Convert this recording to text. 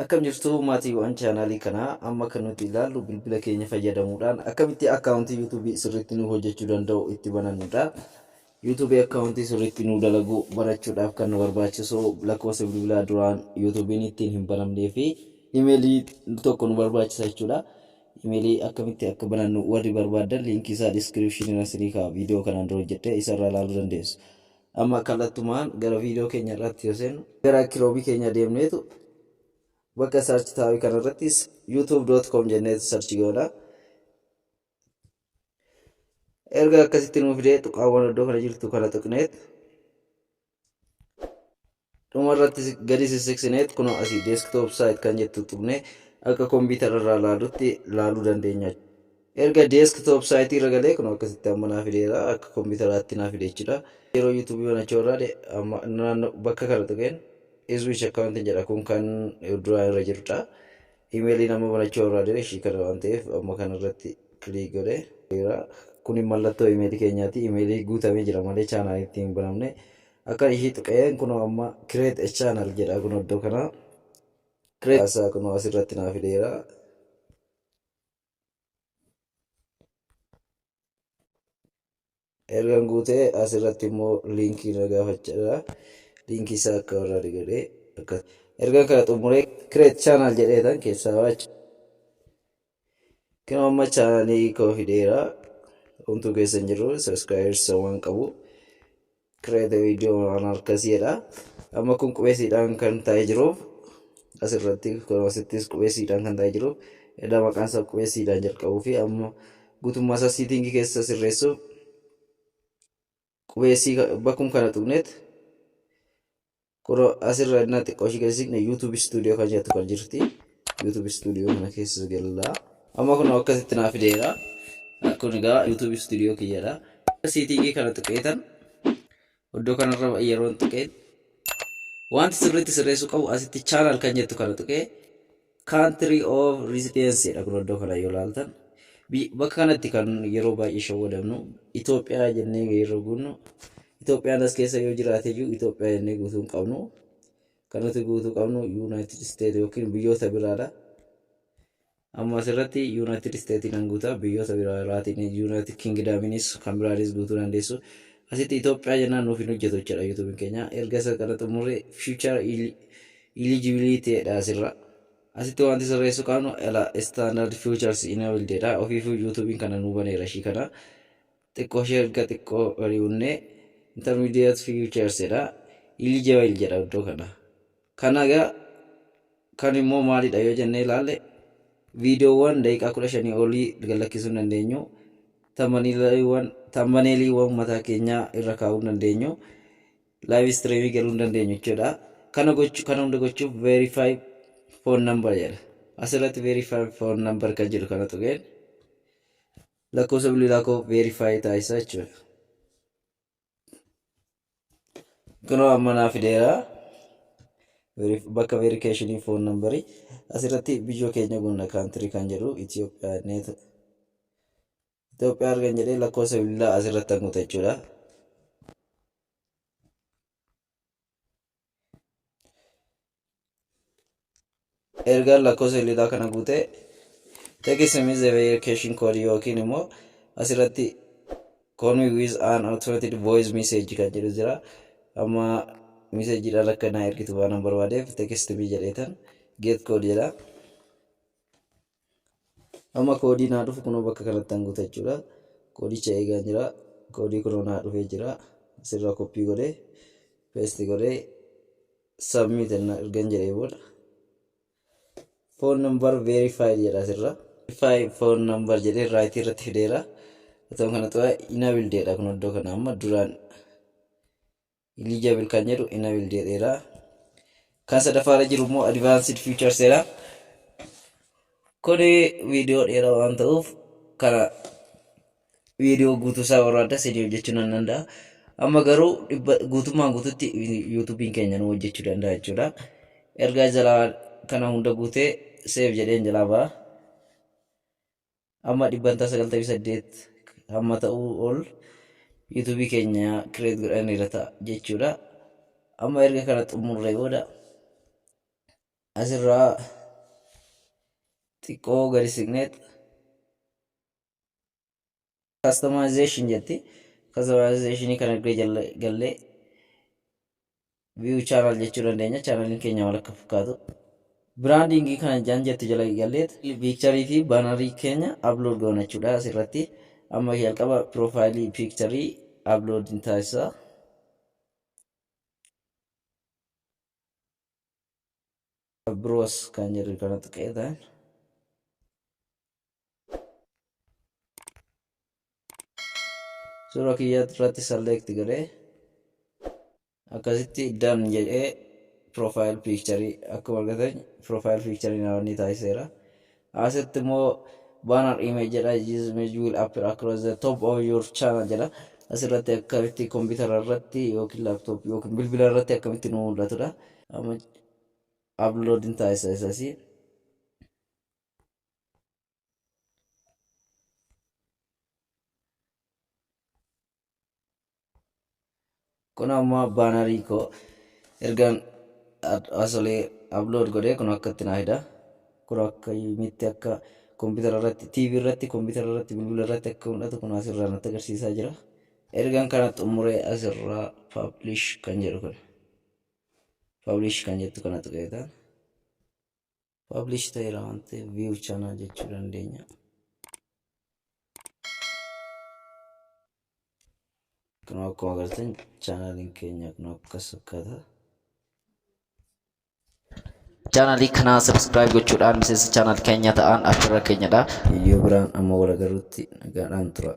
Akkam jirtu maatiiwwan chaanaalii kanaa? Amma kan nuti ilaallu bilbila keenya fayyadamuudhaan akkamitti akkaawuntii yuutuubii sirriitti nu hojjechuu danda'u itti banannudha. Yuutuubii akkaawuntii sirriitti nu dalagu barachuudhaaf kan nu barbaachisu lakkoofsa bilbilaa duraan yuutuubiin ittiin hin banamnee fi imeelii tokko nu barbaachisa jechuudha. Imeelii akkamitti akka banannu warri barbaadan liinkii isaa diskiripshinii isinii kaa'a, viidiyoo kanaan dura hojjedhee isarraa ilaaluu dandeessu. Amma kallattumaan gara viidiyoo keenya irratti yoo seennu, gara kiroomii keenya deemneetu bakka search taa'u kanarrattis youtube.com jenneetu search goona. Erga akkasitti nuu fidee, tuqaawwan iddoo kana jirtu kana tuqneet dhumarratti gadi sissiqsineet kunoo asii desktop site kan jettu tuqnee akka kompiitara irraa laalutti laaluu dandeenya. Erga desktop site irra galee kunoo akkasitti amma naa fideera, akka kompiitaraatti naa fide jechuudha. Yeroo yuutuubii banachuu barbaade amma naannoo bakka kana tuqeen switch account jedha, kun kan duraan irra jirudha. Imeelii nama banachuu barbaade ishii kana waan ta'eef amma kana irratti click godhee. Kun mallattoo imeelii keenyaati. Imeelii guutamee jira malee chaanaalii ittiin hin banamne. Akka ishii tuqeen kunoo amma create a channel jedha, kun iddoo kana. Create isaa kunoo asirratti naa fideera. Ergan guutee asirratti immoo liinkii na gaafachaa, liinkii isaa akka barbaade godhee akka ergan kana xumuree create channel jedheetan keessaa baacha. Kunoo amma chaanalii koo fideera. Homtuu keessa hin jiru, subscribers waan qabu. Create video waan akkasiidha. Amma kun qubeessiidhaan kan taa'ee jiruuf, asirratti kun asittis qubeessiidhaan kan taa'ee jiruuf, edda maqaan isaa qubeessiidhaan jalqabuu fi amma guutummaa isaa settingii keessa sirreessuuf qubeessii bakkum kana tuqneet kunoo asirra innaa xiqqoo ishii gadi siqne YouTube Studio kan jettu kan jirti. YouTube Studio kana keessa galla. Amma kunoo akkasitti naa fideera. Kun egaa YouTube Studio kiyyadha. Settingii kana tuqeetan iddoo kanarra yeroon tuqee wanti sirriitti sirreessuu qabu asitti channel kan jettu kana tuqee country of residence jedha, kun iddoo kana yoo ilaaltan bakka kanatti kan yeroo baay'ee shawwadamnu Itoophiyaa jennee yeroo guunnu, Itoophiyaan as keessa yoo jiraate iyyuu Itoophiyaa jennee guutuu hin qabnu. Kan nuti guutuu qabnu United States yookiin biyyoota biraadha. Amma asirratti United States nan guuta, biyyoota biraatiin United Kingdominis kan biraanis guutuu dandeessu. Asitti Itoophiyaa jennaan nuuf hin hojjetu jechuudha YouTube'n keenya. Erga isa kana xumurree feature eligibility dha asirra. Asitti wanti sirreessuu qabnu ela standard features enabled dha. Ofiifuu YouTube'n kana nuu baneera ishii kana. Xiqqoo ishee erga xiqqoo ari'unnee intermediate features jedha. Eligible jedha iddoo kana. Kana egaa kan immoo maalidha yoo jennee ilaalle, viidiyoowwan daqiiqaa 15 olii gad lakkisuu hin dandeenyu. Thumbnailiiwwan mataa keenyaa irra kaa'uu hin dandeenyu. Live streamii galuu hin dandeenyu jechuudha. Kana gochuu, kana hunda gochuuf verify phone number jedha. Asirratti verify phone number kan jedhu kana tuqeen lakkoofsa bilbilaa koo verify taasisa jechuudha. Kunoo amma naa fideera. Bakka verification phone number asirratti biyyoo keenya guunna, country kan jedhu Itoophiyaa net Itoophiyaa argan jedhee lakkoofsa bilbilaa asirratti guuta jechuudha. Ergaan lakkoofsa bilbilaa kana guutee text me the verification code yookiin immoo asirratti call me with an automated voice message kan jedhu jira. Amma messageidhaan akka naa ergitu waan an barbaadeef text me jedheetan get code jedha. Amma koodii naa dhufu kunoo bakka kanatti an guuta jechuudha. Koodicha eegaan jira. Koodii kunoo naa dhufee jira. Asirraa copy godhee paste godhee submit ergan jedhee booda phone number verified jedha asirra. Verify phone number jedhee right irratti fideera. Otoo kana tuqaa enabled jedha, kun iddoo kana amma duraan eligible kan jedhu enabled jedheera. Kan sadaffaarra jiru immoo advanced features jedha. Kuni viidiyoo dheeraa waan ta'uuf kana viidiyoo guutuu isaa barbaadda isinii hojjechuu nan danda'a. Amma garuu guutummaan guututti yuutuubiin keenya nu hojjechuu danda'a jechuudha. Ergaa jalaa kana hunda guutee save jedheen jalaa ba'a. Amma 98% hamma ta'uu ol yuutuubii keenya create godhaneera ta'a jechuudha. Amma erga kana xumurree booda Asirraa xiqqoo gadi siqneet customization jetti. Customization kana erga gallee view channel jechuu dandeenya. Channeliin keenya maal akka fakkaatu. Branding kana jaan jettu jala galleet picture fi bannerii keenya upload goona jechuudha asirratti. Amma jalqaba profile picture upload hin taasisa. Browse kan jedhu kana tuqee ta'an. Suura kiyya irratti select godhee akkasitti done jedhee profile picture akkuma argatan profile picture namoonni taasiseera. Asitti immoo banner image jedha. This image will appear across the top of your channel jedha. Asirratti akkamitti kompiitara irratti yookiin laptop yookiin bilbila irratti akkamitti nu mul'atudha. Amma upload hin taasisa isasii. Kun amma bannerii koo ergaan asolee upload godhee kun akka itti naa fida. Kun akkamitti akka kompiitara irratti, TV irratti, kompiitara irratti, bilbila irratti akka mul'atu kun asirraa natti agarsiisaa jira. Ergaan kana xumuree asirraa publish kan jedhu kana. Publish kan jettu kana tuqeetaan. Publish ta'eera waan ta'eef view channel jechuu dandeenya. Kun akkuma agartan channeliin keenya kun akkas fakkaata. Channelii kana subscribe gochuudhaan miseensa channel keenya ta'an affeerra keenyadha. Viidiyoo biraan amma wal agarruutti nagaadhaan tura.